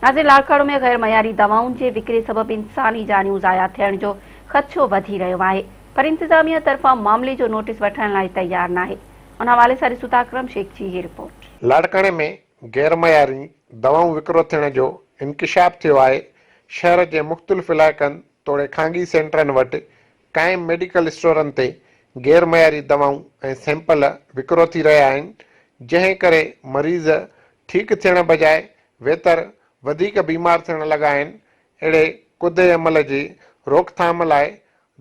ناظرين لاڙڪاڻو ۾ غير معياري دوائن جي وڪري سبب انساني جانيون ضايع ٿيڻ جو خدشو وڌي رهيو آهي پر انتظاميه طرفان معاملي جو نوٽيس وٺڻ لاء تيار ناهي ان حوالي سان ڏسون ٿا اڪرم شيخ جي هي رپورٽ. لاڙڪاڻي ۾ غير معياري دوائون وڪرو ٿيڻ جو انڪشاف ٿيو آهي، شهر جي مختلف علائقن توڙي خانگي سينٽرن وٽ قائم ميڊيڪل اسٽورن تي غير معياري دوائون ۽ سيمپل وڪرو ٿي رهيا آهن، جنهن ڪري مريض ٺيڪ ٿيڻ بجاء ويتر وڌيڪ بيمار ٿيڻ لڳا آهن، اهڙي ڪڌي عمل جي روڪٿام لاء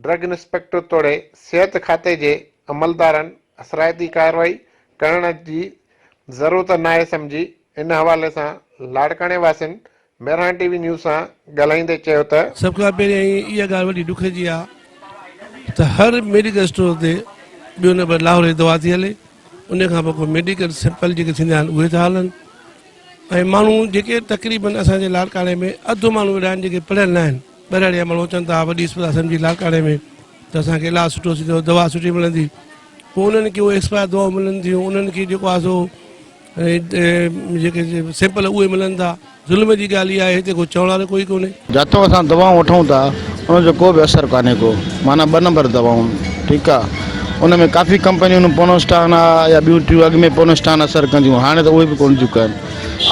ڊرگ انسپيڪٽر توڙي صحت کاتي جي عملدارن اثرائتي ڪارروائي ڪرڻ جي ضرورت ناهي سمجهي، ان حوالي سان لاڙڪاڻي واسين مهراڻ ٽي وي نيوز سان ڳالهائيندي چيو ته. سڀ کان پهريائين اها ڳالهه وڏي ڏک جي آ ته هر ميڊيڪل اسٽور تي ٻيو نمبر لاهور جي دوا ٿي هلي ان کان پوء ميڊيڪل سيمپل جيڪي ٿيندا آهن اهي ٿا هلن ۽ ماڻهو جيڪي تقريبن اسان جي لاڙڪاڻي ۾ اڌ ماڻهو اهڙا آهن جيڪي پڙهيل نه آهن ٻهراڙي جا ماڻهو اچن ٿا وڏي اسپتال سمجهي لاڙڪاڻي ۾ ته اسان کي علاج سٺو ٿيندو دوا سٺي ملندي پوء انهن کي اهي ايڪسپائر دوائون ملن ٿيون انهن کي جيڪو آهي سو جيڪي سيمپل اهي ملن ٿا ظلم جي ڳالهه اها آهي هتي ڪو چوڻ وارو ڪوئي ڪونهي. جاتو اسان دوائون وٺون ٿا ان جو ڪو به اثر ڪانهي ڪو معنيٰ ٻه نمبر دوائون ٺيڪ آ ان ۾ ڪافي ڪمپنيون پونوسٽان آ يا ٻيون ٽيون اڳ ۾ پونوسٽان اثر ڪنديون هاڻي ته اهي به ڪونه ٿيون ڪن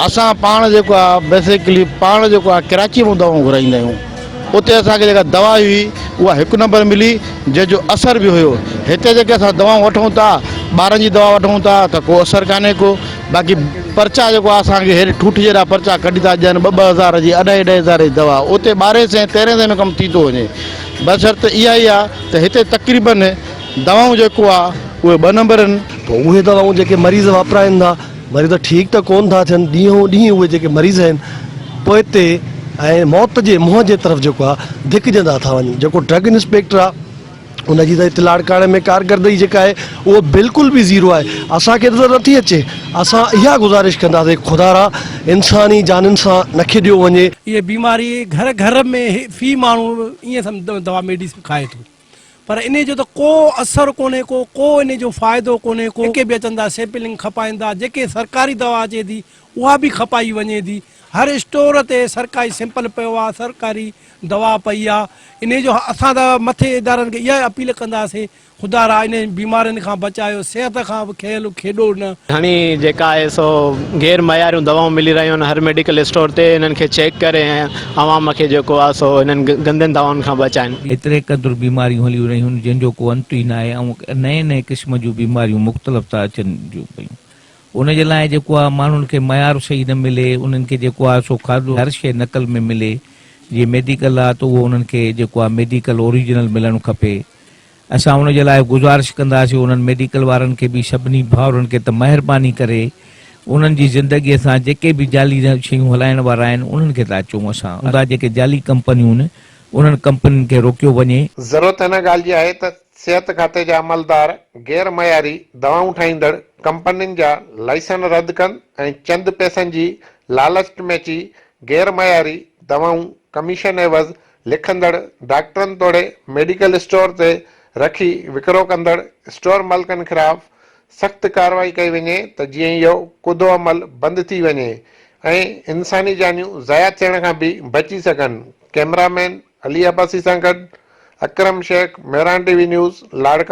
اسان پاڻ جيڪو آ بيسيڪلي پاڻ جيڪو آ ڪراچي مون دوائون گهرائيندا آهيون اتي اسان کي جيڪا دوا هئي اها هڪ نمبر ملي جنهن جو اثر به هيو هتي جيڪي اسان دوائون وٺون ٿا ٻارن جي دوا وٺون ٿا ته ڪو اثر ڪانهي ڪو باقي پرچا جيڪو آهي اسان کي هيڏي ٺوٺ جيڏا پرچا ڪڍي ٿا ڏين ٻه ٻه هزار جي اڍائي اڍائي هزار جي دوا اتي ٻارهين سئين تيرهين سئين ۾ ڪم ٿي ٿو وڃي بس شرط اها ئي آهي ته هتي تقريبن دوائون جيڪو آهي اهي ٻه نمبر آهن. پوء اهي دوائون جيڪي مريض واپرائن ٿا مريض ٺيڪ ته ڪونه ٿا ٿين ڏينهون ڏينهن اهي جيڪي مريض آهن پوئتي ۽ موت جي منهن جي طرف جيڪو آهي ڌڪجندا ٿا وڃن جيڪو ڊرگ انسپيڪٽر آهي ان جي ته هتي لاڙڪاڻي ۾ ڪارڪردگي جيڪا آهي اهو بلڪل به زيرو آهي اسان کي نظر نٿي اچي اسان اها گذارش ڪنداسين خدا را انساني جانين سان نه کيڏيو وڃي. اهي بيماري گهر گهر ۾ في ماڻهو ائين سمجهه دوا ميڊيسن کائي ٿو پر انهي جو ته ڪو اثر ڪونهي ڪو ڪو انهي جو فائدو ڪونهي ڪو جيڪي به اچن ٿا سيمپلنگ کپائين ٿا جيڪي سرڪاري دوا اچي ٿي اها به کپائي وڃي ٿي هر اسٽور تي سرڪاري سيمپل پيو آ سرڪاري دوا پئي آ انهي جو اسان ته مٿي ادارن کي اها اپيل ڪنداسين خدا را انهن بيمارين کان بچايو صحت کان به کيل کيڏو نه. گهڻي جيڪا آهي سو غير معياريون دوائون ملي رهيون آهن هر ميڊيڪل اسٽور تي انهن کي چيڪ ڪري ۽ عوام کي جيڪو آهي سو انهن گندين دوائن کان بچائين. ايتري قدر بيماريون هليون رهيون آهن جنهن جو ڪو انت ئي ناهي ۽ نئين نئين قسم جون بيماريون مختلف ٿا اچن جون پيون ان جي لاء جيڪو آهي ماڻهن کي معيار صحيح نه ملي انهن کي جيڪو آهي سو کاڌو هر شيء نقل ۾ ملي جيئن ميڊيڪل آهي ته اهو انهن کي جيڪو آهي ميڊيڪل اوريجنل ملڻ کپي اسان ان جي لاء گذارش ڪنداسين انهن ميڊيڪل وارن کي به سڀني ڀائرن کي ته مهرباني ڪري انهن جي زندگي سان جيڪي به جعلي شيون هلائڻ وارا آهن انهن کي ٿا چئون اسان هوندا جيڪي جعلي ڪمپنيون آهن انهن ڪمپنين کي روڪيو وڃي. ضرورت هن ڳالهه جي آهي ته صحت کاتي جا عملدار غير معياري دوائون ٺاهيندڙ ڪمپنين جا لائسن رد ڪن ۽ چند پئسن جي لالچ ۾ اچي غير معياري دوائون ڪميشن عيوض لکندڙ ڊاڪٽرن توڙي ميڊيڪل اسٽور تي رکي وڪرو ڪندڙ اسٽور مالڪن خلاف سخت ڪارروائي ڪئي وڃي ته جيئن اهو ڪڌو عمل بند ٿي وڃي ۽ انساني جانيون ضايع ٿيڻ کان به بچي سگهن ڪئميرا مين علي عباسي سان گڏ Akram Shaikh, Mehran T V news, Larkana.